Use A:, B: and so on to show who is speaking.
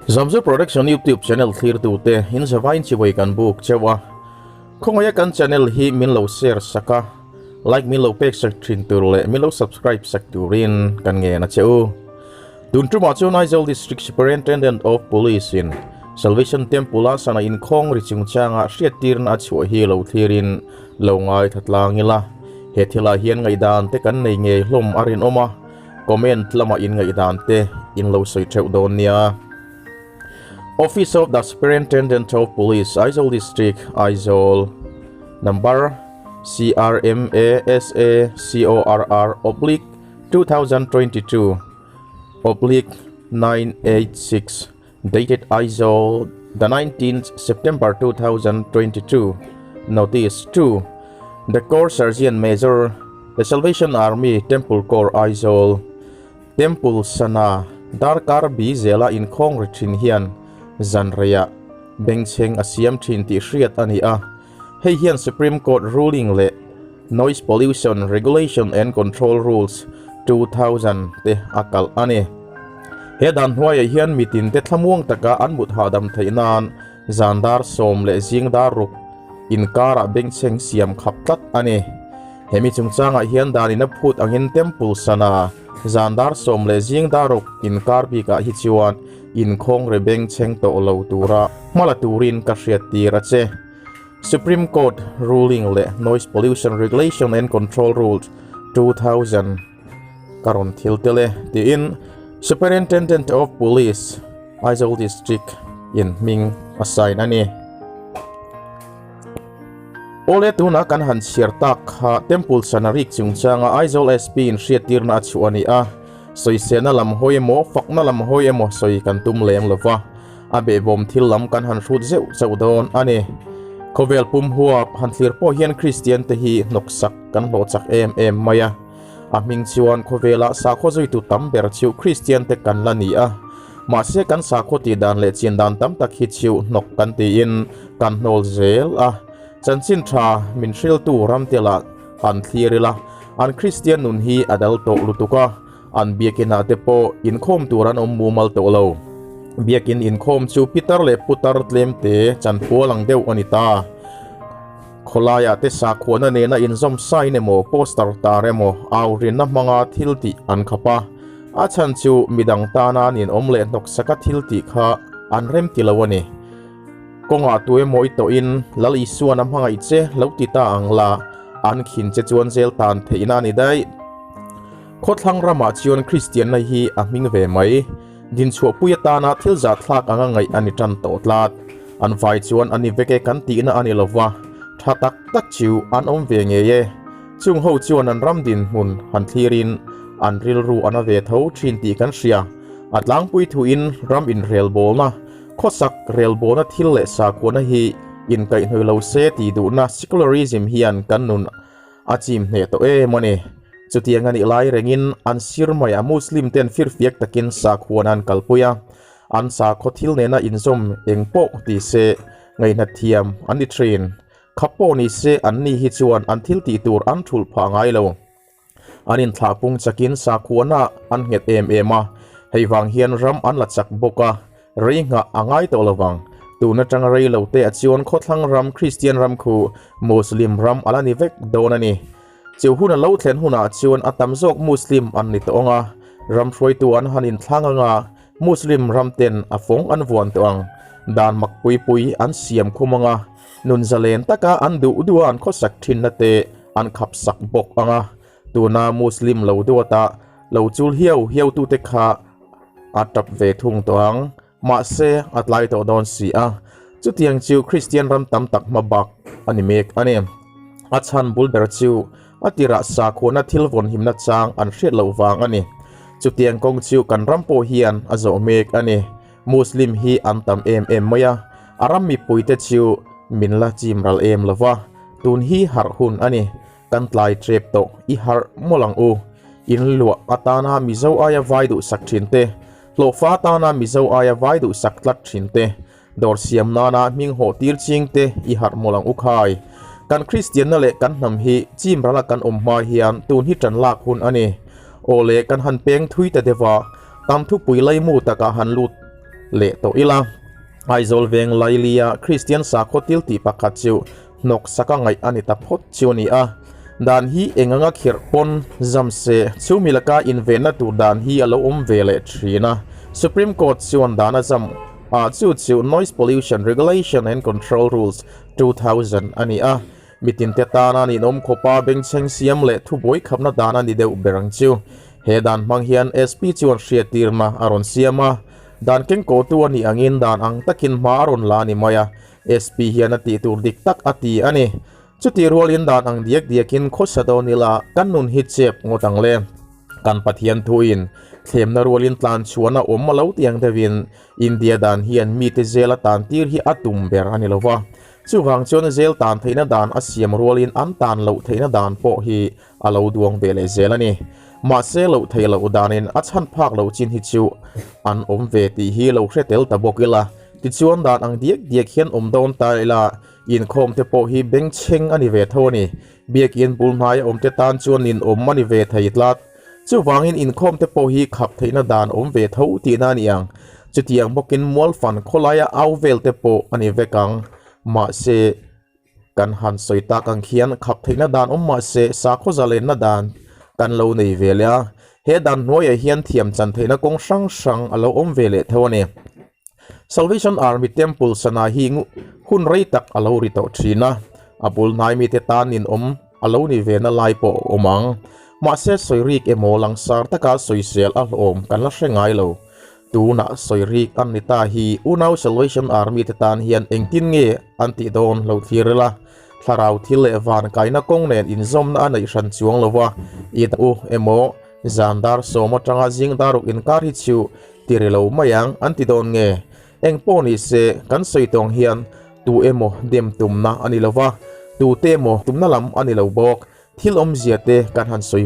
A: Zamzo Production YouTube channel thlirtute in zavain chibai kan buk cheu a. Khawngaia kan channel hi min lo share sak a, like min lo pek sak thin tur leh min lo subscribe sak turin kan ngen a che u. Tun tumah chuan Aizawl District Superintendent of Police in Salvation Temple a sana inkhawng ri chungchanga hriattirna a chhuah hi lo thlirin lo ngaithla tlang ila. He thilah hian ngaihdan te kan nei ngei hlawm a rinawm a, comment lamah in ngaihdan te in lo sawi theuh dawn nia. Office of the Superintendent of Police, Aizawl District, Aizawl, Number, CRMA SA CORR oblique 2022 oblique 986 dated Aizawl the 19th September 2022 Notice 2 The Corps Sergeant Major The Salvation Army Temple Corps Aizawl Temple Sana darkar bi zela inkhawng ri thin hian zanreiah bengchheng a siam thin tih hriat a ni a. Hei hian Supreme Court ruling leh Noise Pollution Regulation and Control Rules, 2000 te a kalh a ni. He dan hnuaiah hian mitin te thlamuang taka an mut hahdam theih nan zan dar sawm leh zing dar ruk inkarah bengchheng siam khap tlat a ni. Hemi chungchangah hian danin a phut angin Temple sana zan dar sawm leh zing dar ruk inkar bikah hi chuan inkhawng re bengchheng tawh lo tura hmala turin ka hriattir a che. Supreme Court ruling leh Noise Pollution Regulation and Control Rules, 2000 ka rawn thil tel e, tiin Superintendent of Police, Aizawl District in hming a sign a ni. Awle tuna kan han chhiar tak kha Temple Sanarik chungchanga Aizawl SP in hriattirna a chhuah a ni a, sawisehna lam hawi emaw fakna lam hawi emaw sawi kan tum lem lova. A behbawm thil lam kan han hrut zeuh zeuh dawn a ni. Khawvel pum huap han thlir pawh hian Kristian te hi hnawksak kan hlawh chak em em mai a. A hming chuan khawvela sakhaw zuitu tam ber chu Kristian te kan la ni a. Mahse kan sakhaw tih dan leh chin dan tam tak hi chu hnawk kan tiin kan hnawl zel a. Chanchin tha min hriltu ram te lah han thlir ila an Kristian nun hi a dal tawh lutuk a. An biakinah te pawh inkhawm tur an awm mumal tawh lo. Biakin inkhawm chu pitar leh putar tlem te chanpual ang deuh a ni ta. Khawlaiah te sakhuana nena inzawm sign emaw poster tar emaw au rinna hmanga thil tih an khap a. A chhan chu midang tana an inawm leh hnawksaka thil tih kha an rem ti lo a ni. Kawngah tu emaw i tawhin Lal Isuan a hmangaih che lo ti ta ang la, an khin che chuan zel tan theihna a ni daih. Khawthlang ramah chuan Kristianna hi a hming ve mai. Dinchhuahpui atana thil zahthlak anga ngaih a ni tan tawh tlat. An vai chuan a ni vek e kan tihna a ni lova, tha tak tak chu an awm ve ngei e. Chung ho chuan an ram dinhmun han thlirin an rilru a na ve tho thin tih kan hria. A tlangpui thuin ram inrelbawlna, khawsak relbawlna thil leh sakhuana hi inkaihhnawih lo se tih duhna secularism hian kan nun A chim hneh tawh em a ni. Chutiang a nih lai rengin an sir mai a Muslim ten firfiak takin sakhuan an kalpui a, an sakhaw thil nena inzawm eng pawh ti se ngaihnat thiam an ni thin. Khap pawh ni se an ni hi chuan an thil tih tur an thulh phah ngai lo. An inthlah pung chakin sakhuana an nghet em em a, hei vang hian ram an la chak bawk a, Rei nghah a ngai tawh lo vang. Tun atanga rei lo te a chuan khawthlang ram Kristian ram khu Muslim ram a la ni vek dawn a ni. Chu hun a lo thlen hunah chuan a tam zawk Muslim an ni tawh ang a, ram hruaitu an han inthlang ang a, Muslim ram ten a fawng an vuan tawh ang. Dan mak pui pui an siam khum ang a, nun zalen taka an duh duh a an khawsak thinna te an khap sak bawk ang a. Tuna Muslim lo duata lo chul hiau hiau tute kha a tap ve thung tawh ang, mahse a tlai tawh dawn si a, chutiang chu Kristian ram tam tak hma bak a ni mek a ni. A chhan bul ber chu a tirah sakhuana thil vawnhimna chang an hriat loh vang a ni. Chutiang kawng chu kan ram pawh hian a zawh mek a ni. Muslim hi an tam em em mai a, a ram mipuite chu min la chim ral em lo va, tun hi harh hun a ni. Kan tlai trep tawh i harh mawlh ang u. In luah atana Mizo aia vai duhsak thin te, hlawhfa atana Mizo aia vai duhsak tlat thin te, dawr siam nana hming hawh tir ching te i harh mawlh ang u khai. Kan Kristianna leh kan hnam hi chim rala kan awm hma hian tun hi tan lak hun a ni. Aw le kan han peng thui ta deuh a, tam thupui laimu takah han lut. leh tawh ila. Aizawl veng Lailia Kristian sakhaw thil tih pakhat chu hnawk saka ngaih a ni ta phawt chu a ni a. Dan hi eng anga khirh pawn zam se chumi laka invenna tur dan hi a lo awm ve leh thin a. Supreme Court chuan dan a zam ah chu chu Noise Pollution Regulation and Control Rules 2000 a ni a. Mitinte tana ninawm khawpa bengchheng siam leh thubuai khapna dan a ni deuh ber ang chu. He dan hmang hian SP chuan hriattirna a rawn siam a. Dan kengkawhtu a nih angin dan ang takin hma a rawn la a ni mai a, SP hian a tih tur dik tak a ti a ni. Chutih rualin dan ang diak diakin khawsa dawn ila kan nun hi chep ngawt ang le. Kan Pathian thuin thlemna rualin tlan chhuan a awm a lo ti ang deuhin India dan hian mite zel a tan tir hi a tum ber a ni lo va. Chuvang chuan zel tan theihna dan a siam rualin an tan loh theihna dan pawh hi a lo duang ve leh zel a ni. Mahse loh theih loh danin a chhan phak loh chin hi chu an awm ve tih hi lo hre tel ta bawk ila. Tichuan dan ang diak diak hian awm dawn ta ila, inkhawm te pawh hi bengchheng a ni ve tho a ni. Biakin bul hnaia awm te tan chuan ninawm a ni ve thei tlat. Chuvangin inkhawm te pawh hi khap theihna dan awm ve tho tihna a ni ang. Chutiang bawkin mualfan khawlaia au vel te pawh a ni vek ang. Mahse. Kan han sawi tak ang khian khap theihna dan awm mah se sakhaw zalenna dan kan lo nei ve leh a, he dan hnuaiah hian thiam chan theihna kawng hrang hrang a lo awm ve leh tho a ni. Salvation Army Temple sana hi hun rei tak a lo ri tawh thin a, a bul hnai mite tan ninawm a lo ni ve na lai pawh a awm ang. Mahse sawi rik emaw langsar taka sawisel a hlawm kan la hre ngai lo. Tunah sawi rik an ni ta hi unau Salvation Army te tan hian engtin nge an tih dawn lo thlir ila, thlarau thil leh van kaina kawng nen inzawmna a neih hran chuang lo va, i u emaw zan dar sawm atanga zing dar ruk inkar hi chu ti ri lo mai ang an ti dawn nge? Eng pawh ni se kan sawi tawng hian tu emaw dem tumna a ni lo va, tute emaw tumna lam a ni lo bawk. Thil awmzia te kan han sawi.